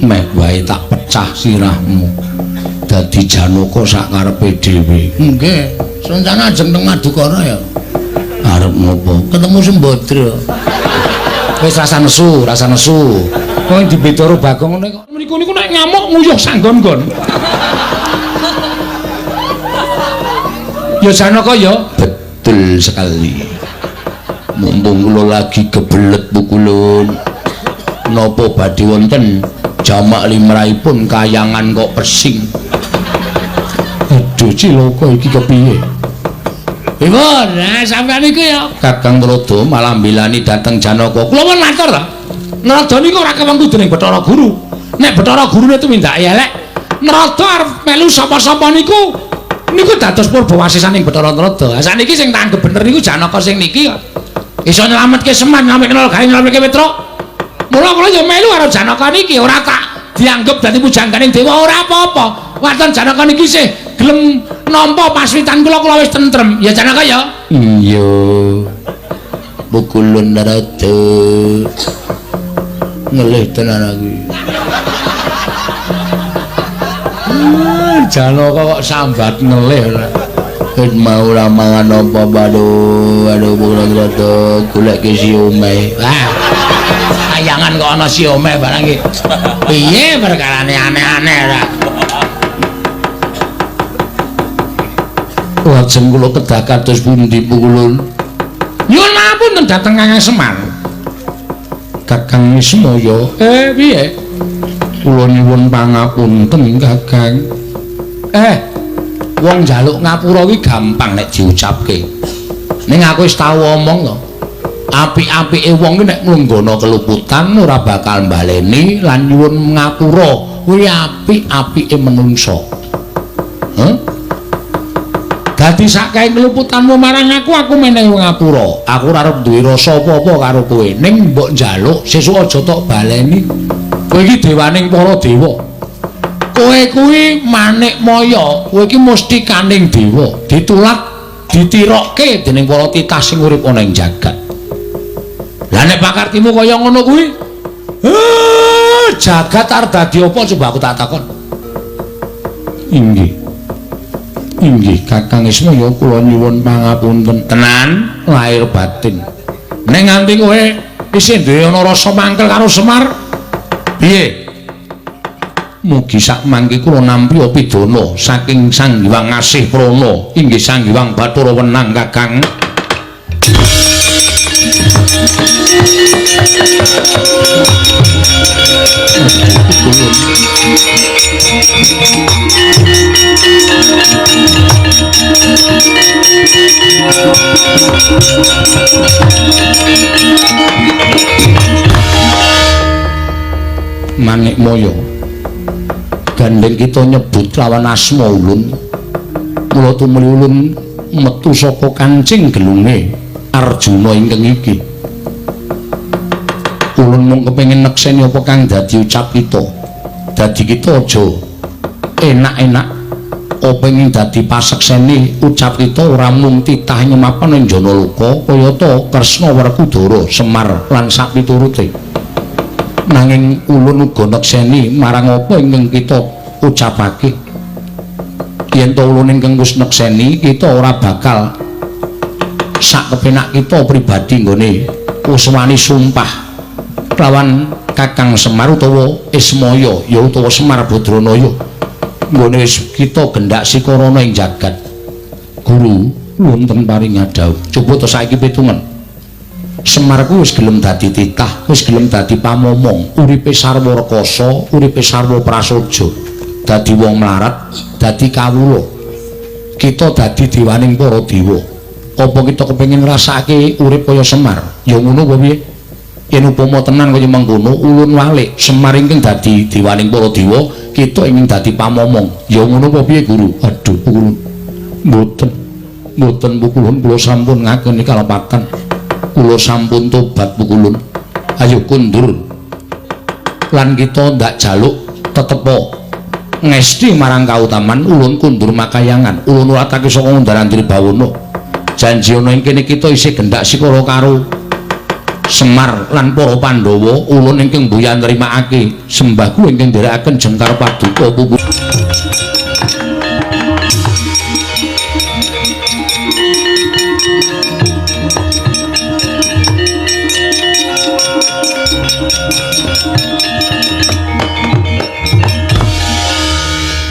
Meh wae tak pecah sirahmu. Dadi Janaka sak karepe dhewe. Nggih, rencana ajeng teng Madukara ya. Arep ngopo? Ketemu Sembadra. Wis rasa nesu, rasa nesu. Wong dibeda karo Bagong ngene kok. Mriku niku nek ngamuk nguyuh sanggon-nggon. Ya Janaka ya. Betul sekali. Mumpung kula lagi kebelet pukulun. Napa badhe wonten jamak limrahipun kayangan kok pesing. Aduh cilaka iki kepiye? Pripun? Nah, sampeyan niku ya Kakang Narada malah mbilani dhateng Janaka. Kula pun matur ta. Narada niku ora kewengku dening Bathara Guru. Nek Bathara Gurune tumindake elek, Narada arep melu sapa-sapa niku niku dados purbawasisaning Bathara Narada. Sakniki sing tanggep bener niku Janaka sing niki kok. Iso nyelametke Semar, nyelametke Nalgari, nyelametke Petruk. Mula kula ya melu karo Janaka niki, ora tak dianggep dadi pujangganing dewa ora apa-apa. Waton Janaka niki sih gelem nampa paswitan kula, kula wis tentrem. Ya Janaka ya? Iya. Pukulun Narada. Ngelih tenan aku. Janaka kok sambat ngelih ora. Wis mau ora mangan apa-apa, aduh, aduh Pukulun Narada goleke siome. Wah. Kayangan kok ana siome barang iki. Piye perkarane aneh-aneh ora. Lajeng kula kedah kados pundi Pukulun? Nyuwun ngapunten dhateng Kakang Semar. Kakang Ismaya, piye? Kula nyuwun pangapunten Kakang. Wong njaluk ngapura kuwi gampang nek diucapke. Ning aku wis tau omong to. Apik-apike wong kuwi nek nglunggono keluputan ora bakal mbaleni lan nyuwun ngapura. Kuwi apik-apike menungsa. Heh? Dadi sakae keluputanmu marang aku, aku menehi ngapura. Aku ora arep duwe rasa apa-apa karo kowe. Ning mbok njaluk sesuk aja tok baleni. Kowe iki dewaning para dewa. Kowe kuwi manik maya, kowe iki mustikaning dewa. Ditulak, ditirokke dening para titah sing urip ana ing jagat. Lah nek pakartimu kaya ngono kuwi, jagat arep dadi apa coba aku tak takon. Inggih. Inggih Kakang Ismaya kula nyuwun pangapunten tenan lahir batin. Nek nganti kowe isih duwe ana rasa mangkel karo Semar, piye? Mugi sak mangke kula nampi pidana saking Sang Hyang Asih Prana, inggih Sang Hyang Bathara Wenang Kakang. Manik Maya, gandeng kita nyebut lawan asma ulun, mula tumuli ulun metu saka kancing gelunge Arjuna ingkang iki. Ulun mung kepengin nekseni apa kang dadi ucap kita. Dadi kita aja enak-enak kepengin dadi pasekseni ucap kita ora mung titah nyemapan ing Janaloka kayata Kresna Werkudara, Semar lan sapiturute. Nanging ulun uga nekseni marang apa ingkang kita ucapake. Yen to ulun ingkang wis nekseni, kita ora bakal sak kepenak kita pribadi nggone wis wani sumpah lawan Kakang Semar utawa Ismaya ya utawa Semar Badranaya nggone wis kita gendak sikarana ing jagat. Guru wonten paring dawuh. Coba to saiki pitungen. Semar ku wis gelem dadi titah, wis gelem dadi pamomong, uripe sarwa rekasa, uripe sarwa prasaja, dadi wong mlarat, dadi kawula. Kita dadi dewaning para dewa. Apa kita kepengin ngrasakake urip kaya Semar? Ya ngono apa piye? Yen upama tenan kaya mengkono, ulun walik Semar ingkang dadi dewaning para dewa, kita ingin dadi pamomong. Ya ngono apa piye, Guru? Aduh, Guru. Mboten. Mboten pukulun kula sampun ngakeni kalepatan. Kula sampun tobat pukulun. Ayo kundur. Lan kita ndak jaluk tetepo ngesti marang kautaman ulun kundur makayangan. Ulun ulatake saka Ngundaran Tribawana. Janji ana ing kene kita isih gendak sikara karo Semar lan para Pandhawa ulun ingkang mbuya nrimakake sembahku ingkang nderekaken jengkar paduka pupu.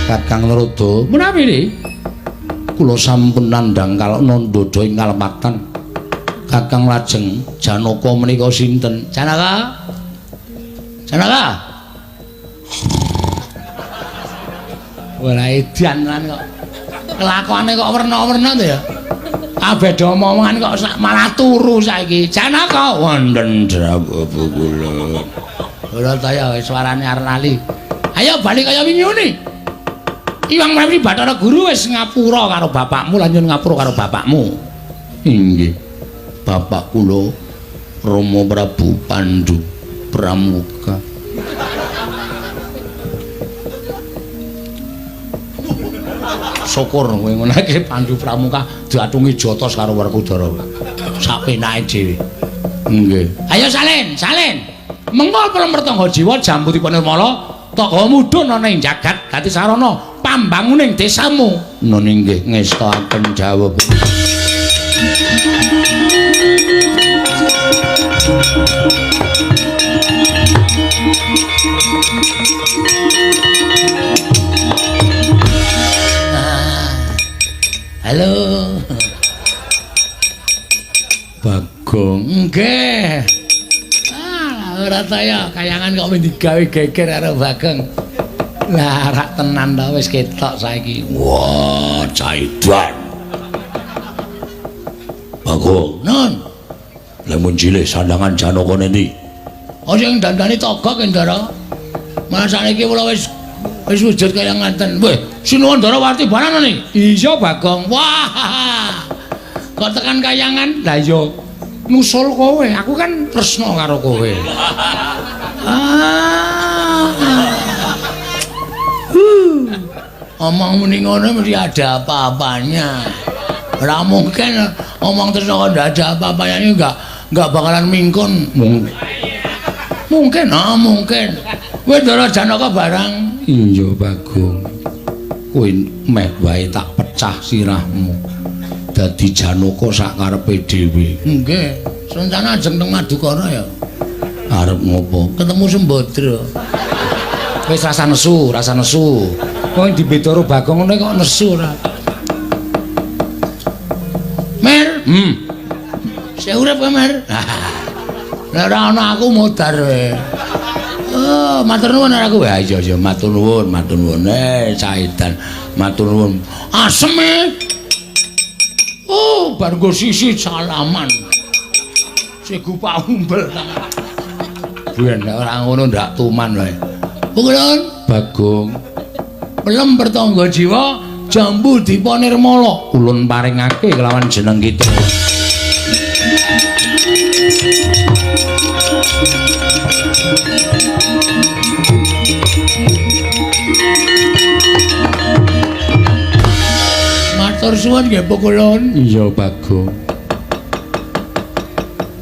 Kakang Narada, menawi niki kula sampun nandhang kalana ndodha ing kalepatan. Kakang lajeng Janaka menika sinten? Janaka. Janaka. Ora edan lan kok. Kelakuane kok werna-werna to ya. Kabeh do omongan kok malah turu saiki. Janaka wonten drawuh kula. Ora ta ya suarane arep lali. Ayo bali kaya wingi ngene. Iwang Mremi Bathara Guru wis ngapura karo bapakmu lan nyuwun ngapura karo bapakmu. Inggih. Bapak kula Rama Prabu Pandu Pramuka. Syukur kowe ngonake Pandu Pramuka diatungi jotos karo Werkudara. Sak penake dhewe. Nggih. Ayo salin, salin. Mengko Pertangga Jiwa Jambu Dipa Nirmala tak gawa mudhun ana ing jagat dadi sarana pambanguning desamu. Nun inggih ngestakaken jawab. Halo. Bagong. Nggih. Ah, ora ta ya kayangan kok men digawe geger karo Bagong. Lah rak tenan ta wis ketok saiki. Wah, caidan. Bagong, nun. Lamun cilik sandangan Janaka nendi? Oh sing dandani Togok Ndara. Malah saiki kula wis wujud kaya ngaten. Weh, sinuwun Ndara Warti barang ngene. Iya, Bagong. Wah. Kok tekan kayangan? Lah iya nusul kowe. Aku kan tresna karo kowe. Ah. Omong muni ngono mesti ada apa-apanya. Ora mungkin omong tresna kok ndak ada apa-apanya ini enggak bakalan mingkun. Mungkin, ah mungkin. Kowe Ndara Janaka barang. Iya, Bagong. Kowe meh wae tak pecah sirahmu. Dadi Janaka sak karepe dhewe. Nggih, rencana ajeng teng Madukara ya. Arep ngopo? Ketemu Sembadra. Wis rasa nesu, rasa nesu. Kowe dibedoro Bagong ngene kok nesu ora. Mer. Sik urip kowe, Mer. Lah ora ana aku modar kowe. Oh, matur nuwun aku. Ha iya iya matur nuwun, matur nuwun. Caidan, matur nuwun. Aseme. Oh, bar nggo sisi salaman. Sing gupak umbel. Ben ora ngono ndak tuman wae. Pukulun Bagong. Pelem Pertangga Jiwa Jambu Dipa Nirmala ulun paringake kelawan jeneng kita. Matur suwun nggih Pukulun. Iya Bagong.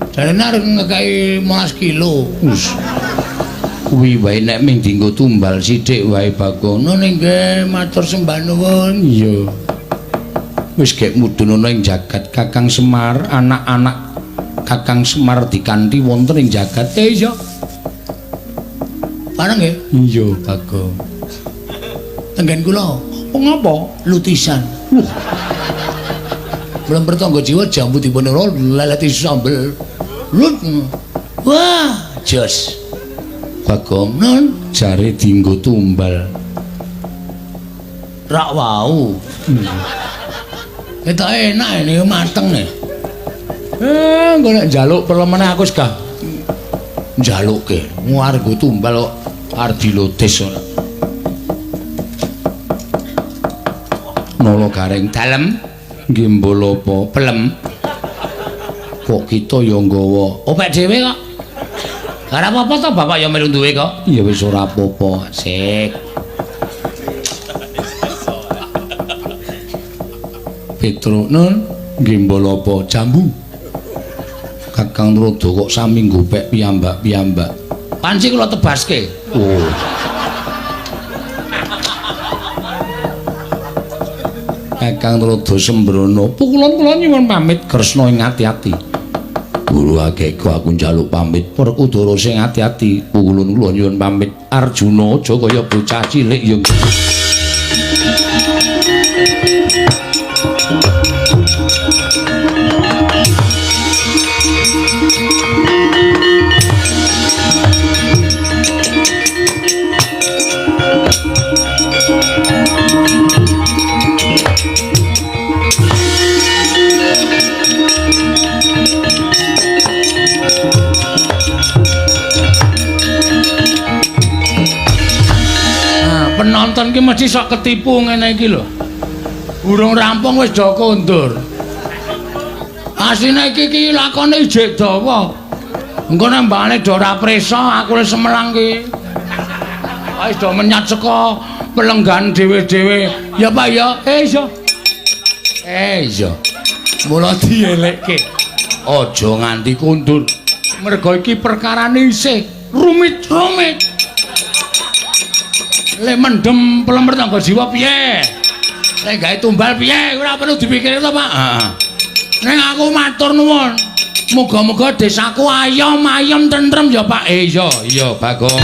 Jarene arep ngekeki 15 kilo. Wis. Kuwi wae nek ming dienggo tumbal sithik wae Bagong. Nun nggih matur sembah nuwun. Iya. Wis gek mudhun ana ing jagat Kakang Semar, anak-anak Kakang Semar dikanthi wonten ing jagat. Iya. Bareng nggih? Iya, Bagong. Tenggen kula. Ngapa? Lutisan. Belum Pertangga Jiwa Jambu Dipa Nirmala leleti sambel. Lut. Wah, jos. Bagong nun jare dienggo tumbal. Rak wau. Ketok enak ini mateng nih. Engko nek njaluk pelemene aku wis gah njaluke. Arep tumbal kok arep dilotes ora. Nala Gareng dalem nggih mbol apa pelem. Kok kita ya nggawa opek dhewe kok. Ora apa-apa to bapak ya melu duwe kok. Ya wis ora apa-apa. Sik. Petro nun nggih mbol apa jambu. Kakang Tuladha kok sami nggopek piyambak-piyambak. Panci kula tebaske. Oh. Kakang Tuladha sembrono. Pukulun kula nyuwun pamit Kresna ing ati-ati. Guru akeko aku njaluk pamit. Werkudara sing ati-ati. Pukulun kula nyuwun pamit. Arjuna aja kaya bocah cilik ya. Penonton ki mesti sok ketipu ngene iki lho. Urung rampung wis do kondur. Asline iki ki lakone ijek dawa. Engko nek mbane do ora prisa aku wis semelang ki. Wis do menyat saka pelenggan dhewe-dhewe. Ya Pak ya. Iya. Iya. Mula dielekke. Aja nganti kondur. Mergo iki perkarane isih rumit-rumit. Le mendem plemer tangga jiwa piye? Le gawe tumbal piye? Ora perlu dipikir to, Pak. Heeh. Ning aku matur nuwun. Muga-muga desaku ayom-ayom tentrem ya, Pak. Iya, iya, Bagong.